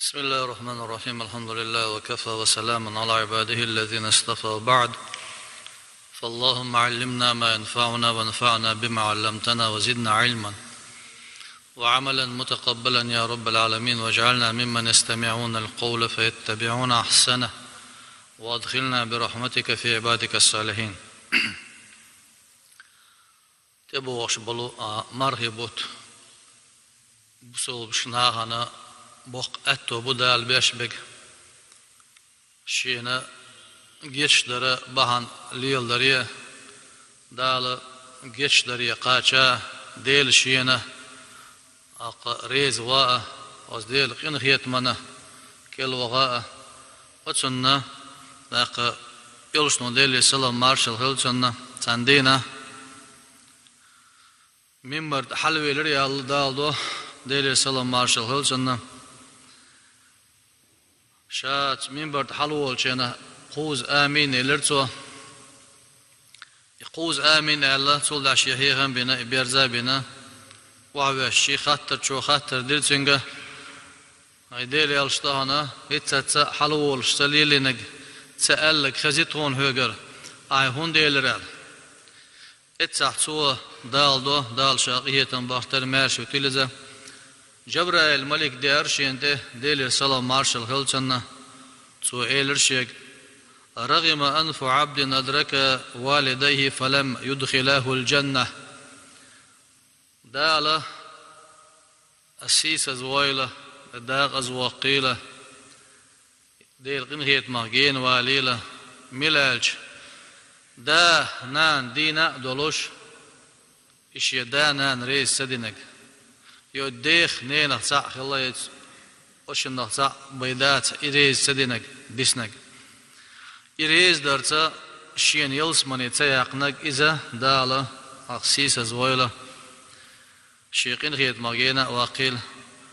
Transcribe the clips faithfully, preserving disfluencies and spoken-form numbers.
بسم الله الرحمن الرحيم. الحمد لله وكفى وسلام على عباده الذين اصطفى وبعد. فاللهم علمنا ما ينفعنا وانفعنا بما علمتنا وزدنا علما وعملا متقبلا يا رب العالمين، واجعلنا ممن يستمعون القول فيتبعون أحسنه، وأدخلنا برحمتك في عبادك الصالحين. ТӀебогӀуш болу а мархи бутт бусалба нахана боккха аьтто бу Дала беш берг. Шена гечдара бахьана леладаре, Дала гечдаре кхача, Дела шена, аккха реза ваа, оцу Дела къинхетамана кӀел ваха а, оцунна, даккха, Элчано, Деле салам маршалла хилла цунна, цхьана дийнахь минбар тӀе хьалавелира аьлла, Дала до, Деле салам маршалла хилла цунна. Ша цу минбар тӀе хьалаволучу хенахь кхузза амин элира цо. И кхузза амин аьлла, цул тӀаьхьа шен хьехам бина, и берза а бина, охьавоьссича, хаттарчо хаттар дира цуьнга: «Ай Делан элча, тахана хӀинццалц хьалаволуш ца лелийнарг, ца аьлларг хезий тхуна хьоьгара, ахь хӀунда элира?» аьлла. Эццахь цо, Дала до, Дала ша къинхетам бахийтара, маьрша витийла иза, Жабраил-малик деара шена тӀе, Делера салам маршалла хилла цунна, цо элира шега: «رغم أنف عبد أدرك والديه فلم يدخلاه الجنة». Дала, ас сийсазвойла, дакъазвоккхийла, Делан къинхетамах гена валийла, мила аьлча, да, нана дийна а долуш, и шен да-нана реза ца динарг. Йо, дех, ненах цхьаъ хилла, я оцунах цхьаъ бен дац, и реза ца динарг, диснарг. И реза дарца шена ялсамане ца яьккхинарг иза Дала, ас сийсазвойла, шен къинхетамах гена а ваккхийла.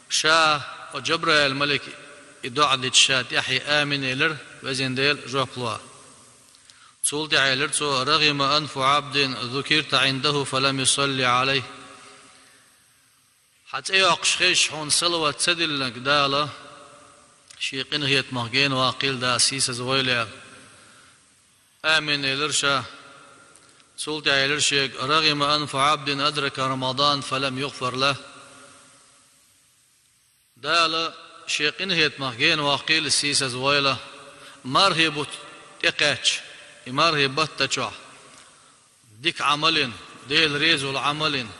Ша, о Жабраил-малик, и доӀа дича ша тӀаьхье амин элира, Везан Дела, жоп ло. Цул тӀаьхьа элира цо: «رغم أنف عبد ذكرت عنده فلم يصل عليه». Хьан цӀе йоккхуш хезча, хьуна салават ца диллинарг, Дала, шен къинхетамах гена ваккхийла, да, сийсазвойла аьлла. Амин элира ша. Цул тӀаьхьа элира шега: «رغم أنف عبد أدرك رمضان فلم يغفر له». Дала, шен къинхетамах гена ваккхийла, сийсазвойла, мархи бутт тӀекхаьчча, и мархи баттачохь дика Ӏамал йина, Дела реза волу Ӏамал йина,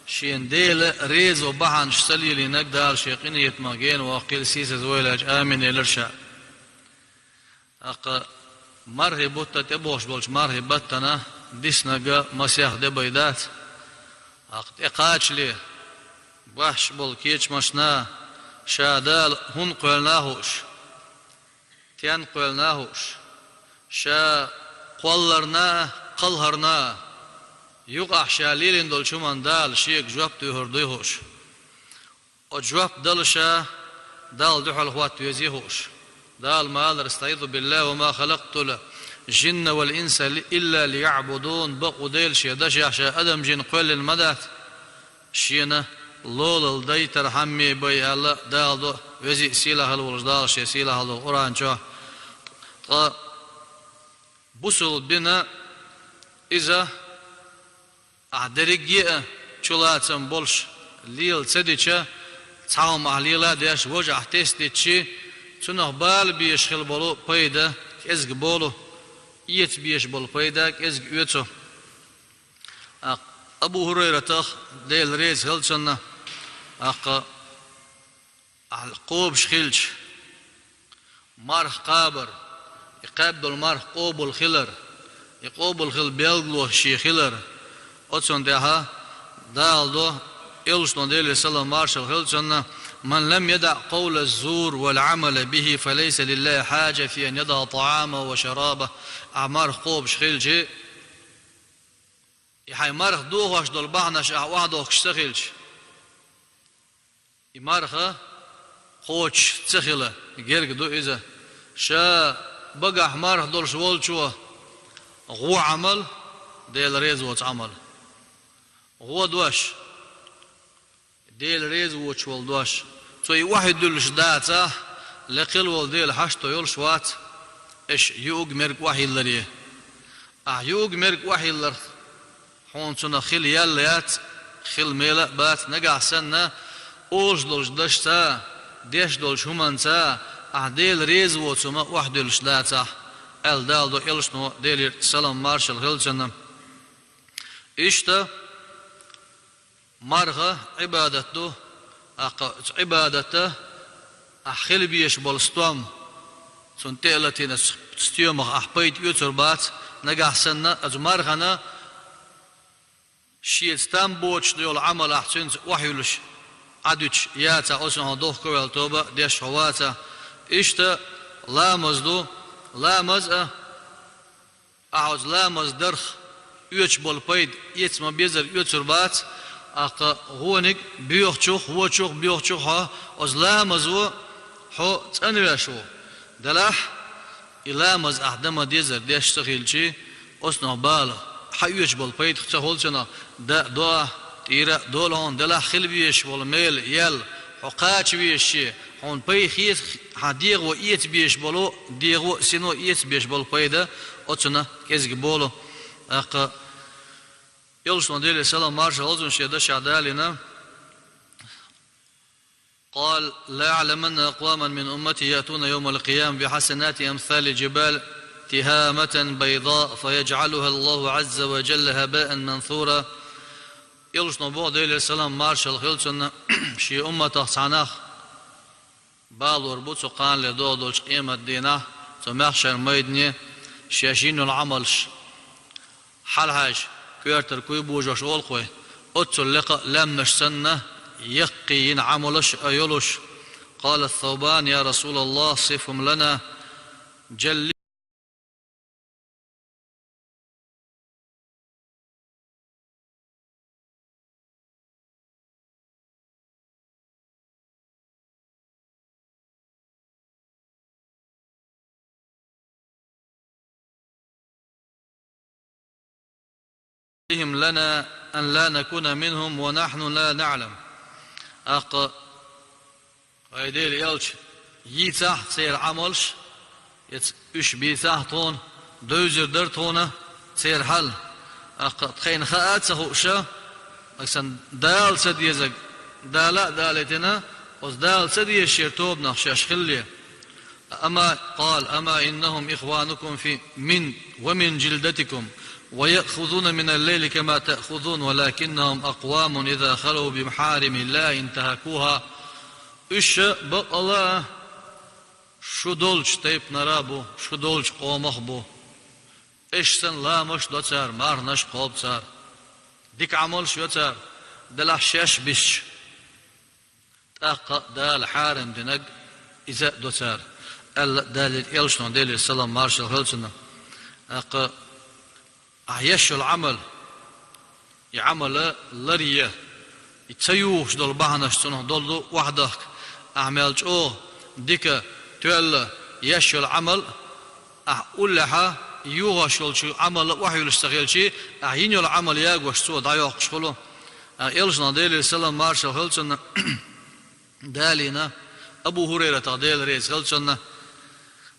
шена Дела реза ван бахьанаш ца лелийнарг, Дала, шен къинхетамах гена ваккхийла, сийсазвойла аьлча, амин элира ша. ТӀаккха мархи бутт тӀебогӀуш болчу мархи баттана диснарг масех де бен дац. ТӀаккха тӀекхачале, бахьаш болу кечамашна, ша Дала хӀунда кхоьллина а хууш, стенна кхоьллина а хууш, ша кхолларна а, кхалхарна а, юкъахь ша лелийна долчу хӀуманна Дала шега жоп доьхур дуй хууш. Оцу жоп дала ша Далла дуьхьал хӀотта везий хууш. Дала ма аллара: «أستعيذ بالله وما خلقت الجن والإنس إلا ليعبدون». Бакъ ву Дела шен дашехь ша адам-жин кхоьллина ма дац, шена лолалла дайтархьама бен аьлла, Дала до, везий а, сийлахь а волуш Дала шен сийлахь долу Къуръан чохь. Ткъа бусалба дина иза, ахь дерриге а чулацам болуш лела ца дича, цхьа хӀума ахь лела а деш, важа ахь тесна дичи, цунах бала безаш хила болу пайда кӀезиг болу, эца безаш болу пайда кӀезиг оьцу. ТӀаккха Абу ХӀурайратах, Дела реза хила цунна, тӀаккха ахь кхобуш хилча, марха кхабар, и кхаьбна долу марха къобал хилар, и къобал хила билгало шен хилар, оцунна тӀехь Дала до, Элчано, Делера салам-маршалла хила цунна: «من لم يدع قول الزور والعمل به فليس لله حاجة في أن يدع طعامه وشرابه». Ахь марха кхобуш хилча, и хьайн марха дохош долу бахьанаш ахь охьадохкуш ца хилча, и марха кхочуш ца хила герга ду иза. Ша багахь марха долуш волчо гӀо Ӏамал, Дела реза воцу Ӏамал, гӀо дош, Дела реза воцуш волу дош, цо и охьадуьллуш дацахь, Лекхел волу Дела хьашто йолуш вац, аша юург-мерг охьайилларе. Ахьа юург-мерг охьайилларх хьуна цунах хила ял яц, хила мела а бац, нагахь санна олуш долчу дашца, деш долчу хӀуманца ахьа Дела реза воцург охьадуьллуш дацахь, аьлла, Дала до элчано, Делера салам маршалла хила цунна. Иштта марха Ӏибадат ду, тӀаккха оцу Ӏибадатан ахь хила безаш болу стом, цунна тӀе а латийна, оцу стоьмах ахь пайда оьцур бац, нагахь санна оцу мархана шеца там боцуш йолу Ӏамал ахь цуьнца охьайуьллуш, Ӏадуьтуш яцахь, оцунах дохко ваьлла тоба деш хьо вацахь. Иштта ламаз ду, ламаз а ахь оцу ламаз дарх оьцуш болу пайда эца ма-беззара оьцур бац, тӀаккха гӀониг боьхучух, вочух, боьхучух хьо оцу ламазо хьо цӀанвеш ву. Делахь и ламаз ахь дан ма-деззара деш ца хилчи, оцунах бала хьан оьцуш болу пайда ца хуьлу цунах, дан а до ахь, тӀера а долу хьуна, делахь хила везаш волу мела, ял, хьо кхача везаше, хьуна пай хеза, хьан дегӀо эца безаш болу, дегӀо а, сино а эца безаш болу пайда оцунах кӀезиг болу. ТӀаккха элчано, Делера салам маршалла хила цунна, шен дашехь далийна: قال: لأعلمن أقواما من أمتي يأتون يوم القيامة بحسنات أمثال جبال تهامة بيضاء فيجعلها الله عز وجل هباء منثورا. Элчано боху, Делера салам маршалла хила цунна, шен умматах цхьа нах балор бу цу кханале догӀу долчу къематдийнахь, цу маьхшар майдане шаьш йина йолу Ӏамалш хьалахьаьжча, коьртара куй божош олу-кх вай, оццул лекха а лаьмнаш санна, яккхий йина Ӏамалш а йолуш. قال ثوبان: يا رسول الله، صفهم لنا، جلي لنا أن لا نكون منهم ونحن لا نعلم. ТӀаккха: «Ай Делан элча, йийцахь церан Ӏамалш, яц уьш бийцахь тхуна, девзар дара тхуна церан хьал». ТӀаккха тхайна хаа а ца хууша, аса Дала ца дезаг Дала а далийтина, оцу Дала ца дезачу тобанах шаьш хилале. أما، قال: أما إنهم إخوانكم في، من، ومن جلدتكم، ويأخذون من الليل كما تأخذون، ولكنهم أقوام إذا خلوا بمحارم الله انتهكوها. Уьш бакъалла шу долчу тайпанара бу, шу долчу къомах бу. Эш санна ламазаш до цара, марханаш кхобу цара. Дика Ӏамалш йо цара, делахь шаьш бисча. ТӀаккха Дала хьарам динарг иза а до цара, аьлла Делан элчано, Делера салам маршалла хила цунна. ТӀаккха ахь еш йолу Ӏамал, и Ӏамал ларъе, и ца юхуш долу бахьанаш цунах долу ду охьадахка, ахь мел чӀогӀа дика тоьлла еш йолу Ӏамал, ахь уллехьа юхуш йолчу Ӏамал охьаюьллуш ца хилчи, ахь йина йолу Ӏамал ягош цо дӀайоккхуш хуьлу. Ахь элчано, Делера салам маршалла хила цунна, далийна, Абу ХӀурайратах, Дела реза хила цунна: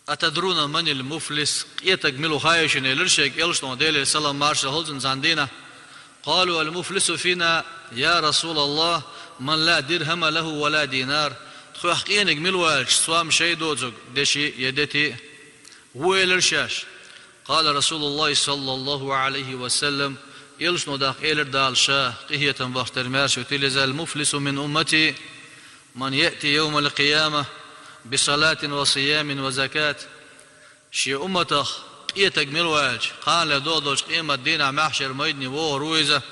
«أتدرون من المفلس؟» Къетаг мила ву хаий шуна, элира шайга элчано, Делера салам маршалла хила цунна, цхьана дийнахь. قالوا: المفلس فينا يا رسول الله من لا درهم له ولا دينار. Тхох къениг мила ву аьлча, сом шай доцург, деши я дети. Ву, элира шаьш. قال رسول الله صلى الله عليه وسلم, элчано даккха элира Дала ша, къинхетам бахча тера маьрша витийла иза: المفلس من أمتي من يأتي يوم القيامة بصلاة وصيام وزكاة. Шен умматах къетаг мила ву аьлча, кханале догӀу долчу къематдийнахь маьхшар майдане вогӀур ву иза,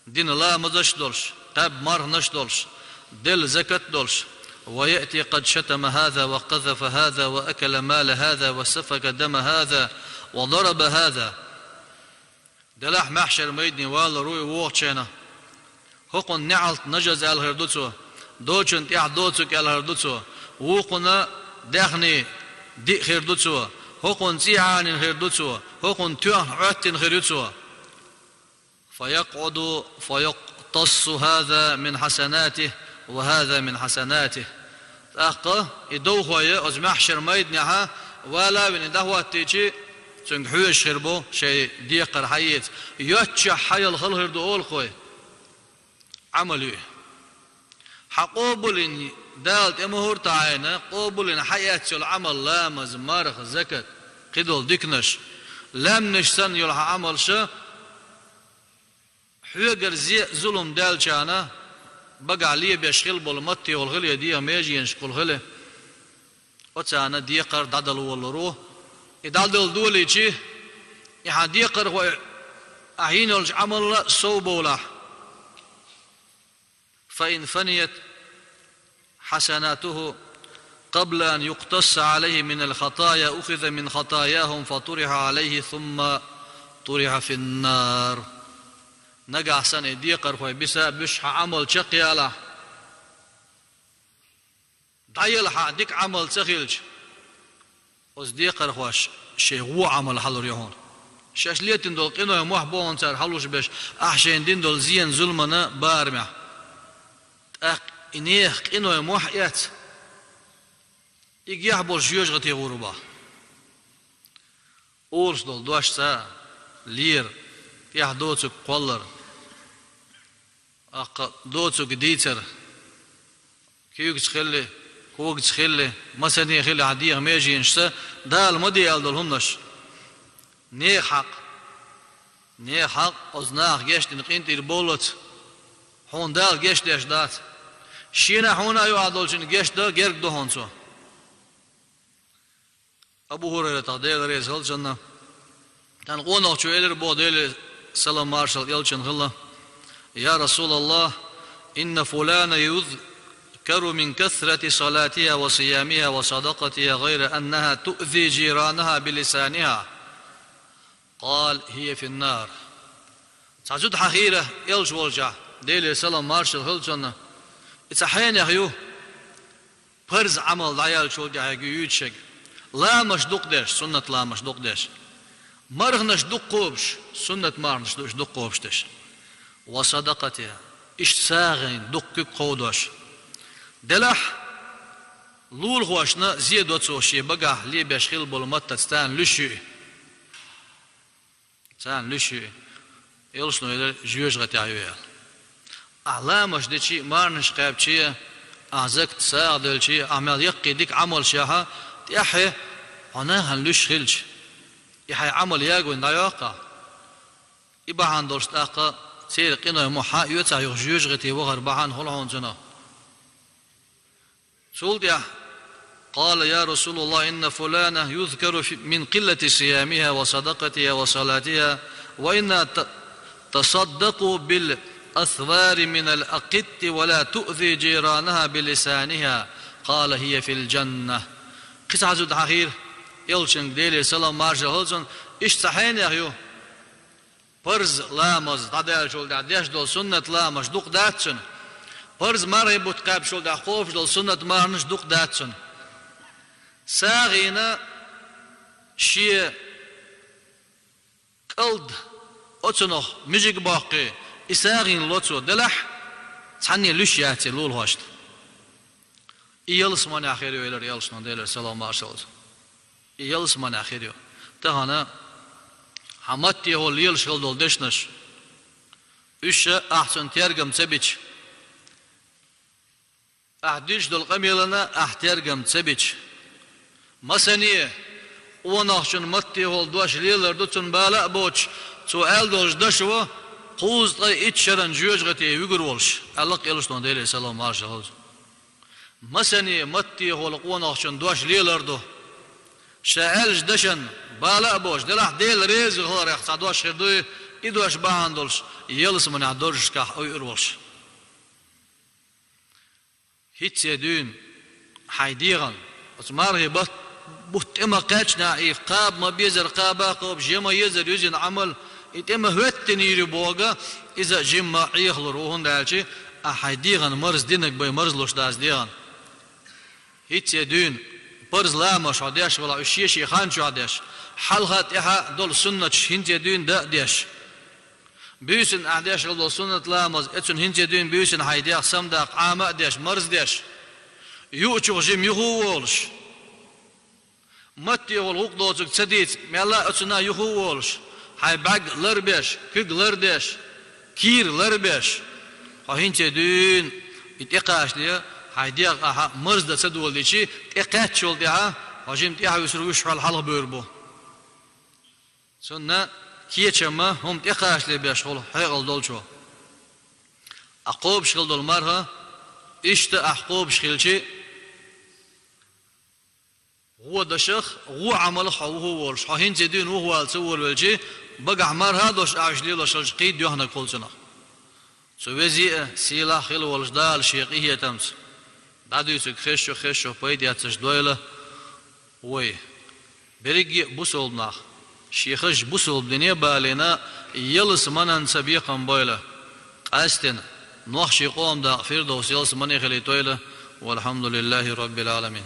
дина ламазаш а долуш, кхаьбна марханаш а долуш, делла закат а долуш. ويأتي قد شتم هذا وقذف هذا وأكل مال هذا وسفك دم هذا وضرب هذا. Делахь маьхшар майдане валлар ву и вогӀучу хенахь. ХӀокхунна неӀалт нажаз аьлла хир ду цо, дочунна тӀехь доцург аьлла хир ду цо, вукхунна даьхний диъ хир ду цо, хӀокхунна цӀий Ӏанийна хир ду цо, хӀокхунна тоьхна Ӏоьттина хир ю цо. فيقعد فيقتص هذا من حسناته وهذا من حسناته. ТӀаккха и довхой оцу маьхьшар майданехьа вала а вина дӀахӀоттийчи, цуьнга хьоьжуш хир бу шайн декхар хьаэца. Йоцчохь хьаяла хала хир ду олу кхо Ӏамал ю и. Хьан къобалйина Дала тӀе мухӀар таӀийна, къобалйина хьаэцна йолу Ӏамал, ламаз, марха, закат, кхидолу диканаш, лаьмнаш санна йолу хьан Ӏамалша, хьоьгара зе а, зулам даьллачарна багахь лебеш хила болу маттехула хила я дегӀан меженашкахула хила. Оцарна декхар дӀадала волалур ву. И дӀадала долийчи, и хьан декхархой ахь йина йолчу Ӏамалла сов бовлахь. فإن فنيت حسناته قبل أن يقتص عليه من الخطايا أخذ من خطاياهم فطرح عليه ثم طرح في النار. Нагахь санна и декхархой биса а буьсуш хьан Ӏамал чекхъялахь, дӀаяла хьан дика Ӏамал ца хилча, оцу декхархоша шайн вон Ӏамал хьалур ю хьуна. Шаьш летийна долу къиной мохь бу хьуна цара хьалуш беш, ахь шайна дина долу зенан, зуламан барамехь. ТӀаккха и нехан къиной мохь эцна, и гехь болуш жоьжахати гӀур ву боху. Олуш долу дош ца лера, тӀехь доцург кхоллар, аккха доцург дийцар, куьйгаца хилли, когаца хилли, масане хилли хьан дегӀан меженашца, Дала ма де аьлла долу хӀуманаш. Нехан хьакъ. Нехан хьакъ, оцу наха гечдина къинтӀера бовлац. Хьуна Дала гечдеш дац. Шена а, хьуна а юкъахь долчунна гечдан герга ду хьуна цо. Абу ХӀурайратах, Дела реза хила цунна, цхьана къонахчо элира боху, Делера салам маршалла элчанна хилла: «Я Расулаллах, инна фулана юзкару мин касрати салатиха ва сиямиха ва садакъатиха, гайра аннаха туъзи жиранаха би лисаниха». Къала: «Хия фин нар». Цхьа зуда хьан хийра, элча волчохь, Делера салам маршалла хила цунна, и цхьа хьенех ю, парз Ӏамал дӀаяьллачул тӀаьхьа юьйцуш ерг, ламаш дукха деш, суннат ламаш дукха деш, марханаш дукха кхобуш, суннат марханаш ду уьш дукха кхобуш деш, ва садакъатиха, иштта сагӀина дукха куьг кховдош. Делахь, лулахошна зе до цо шен багахь лебеш хила болу маттаца, царна луьйш ю и. Царна луьйш ю и. Элчано элира, жоьжахатехь ю аьлла. Ахь ламаш дичи а, марханаш кхаьбчи а, ахь закат, сагӀа делчи а, ахь мел яккхий дика Ӏамалш яхь а, тӀаьхье хьо нахана луьйш хилча, и хьайн Ӏамал ягийна дӀайоккху ахь. И бахьана долуш тӀаккха церан къиной мохь хьа а оьцу ахь, юха жоьжахати вахар бахьана хуьлу хьуна цунах. Цул тӀаьхьа: «Къала: я Расулаллах, инна фулана юзкару фи, мин къиллати сиямиха ва садакъатиха ва салатиха, ва инна та-, тасаддакъу бил асвари минал акъитти ва ла туъзи жиранаха би лисаниха, къала: хия фил жанна». Кхин цхьа зуда хьан хийра, элчанга, Делера салам маршалла хила цунна, иштта цхьа хьенех ю. Парз ламаз дӀадаьллачул тӀаьхьа деш долу суннат ламаш дукха дац цуьнан. Парз мархий бутт кхаьбчул тӀаьхьа кхобуш долу суннат марханаш дукха дац цуьнан. СагӀина шен кӀалд оцунах мижиг боккхий, и сагӀина ло цо, делахь, цхьанне луьйш яц и лулахошна. И ялсаманехь хир ю, элира элчано, Делера салам маршалла. И ялсаманехь хир ю. Тахана хьан маттехула лелаш хила долу дешнаш, уьш а ахь цунна тергам ца бича, ахь дуьйцуш долу къамелана ахь тергам ца бича, масане, къонахчун маттехула дош лелар ду цунна бала а боцуш, цо аьлла долчу дашо кхузткъе итт шаран жоьжахате вуьгур волуш, аьлла-кх элчано, Делера салам маршалла хила цунна. Масане маттехула къонахчун дош лелар ду. Ша аьллачу дашан бала а боцуш, делахь Дела реза хиларех цхьа дош хир дуй, и дош бахьана долуш, ялсаманехь доржашкахь ойур волуш. ХӀинцца дуьйна хьайн дегӀан оцу мархий бат-, бутт тӀе ма кхаьчнехь, и кхаба ма безара кхаба а кхобуш, я ма езара юзина Ӏамал, и тӀе ма хӀоьттинийра боху, иза жимма Ӏехалур ву, хӀунда аьлча ахь хьайн дегӀан марз динарг бен, марзлуш дац дегӀан. ХӀинцца дуьйна парз ламаш хьо деш валахь, уьш шен-шен хан чохь деш, хьалха а, тӀаьхьа а долу суннаташ хӀинцца дуьйна дан а деш. Буьйсанна ахь деш хила долу суннат ламаз, оцунна хӀинцца дуьйна буьйсанна хьайн дегӀ самадаккха Ӏама а деш, марз деш. Юучух жима юха а волуш, матте волу гӀуллакх доцург ца дийца, мелла а оцунна юха а волуш, хьайн бӀаьрг ларбеш, куьг лардеш, кийра ларбеш, хьо хӀинца дуьйна и тӀекхачале, хьайн дегӀ ахьа марздан ца доладичи, тӀекхаьччул тӀаьхьа хьо жима тӀаьхьа вуьсур вуьш хьол хьалха бевр бу. Цунна кечам а, хӀума тӀекхачале беш хуьлу хьекъал долчо. Ахь кхобуш хила долу марха, иштта ахь кхобуш хилчи, гӀо дашах, гӀо Ӏамалах хьо вуха а волуш, хьо хӀинца дуьйна вуха вала ца волавелчи, багахь марха а долуш ахь уьш лелош хилча кхийда доьхнарг хуьлу цунах. Цу веза а, сийлахь а хила волуш Дала Шен къинхетамца дӀадуьйцург хезча, хезча пайда эцнарш дойла вай. Берриге а бусалба нах, шен хазачу бусалба дине а балийна, ялсаманца бекхам бойла. Къаьсттина нохчийн къоман дакъа Фирдовс ялсамане хилийтойла. Валхьамдулиллахи Роббил Ӏаламин.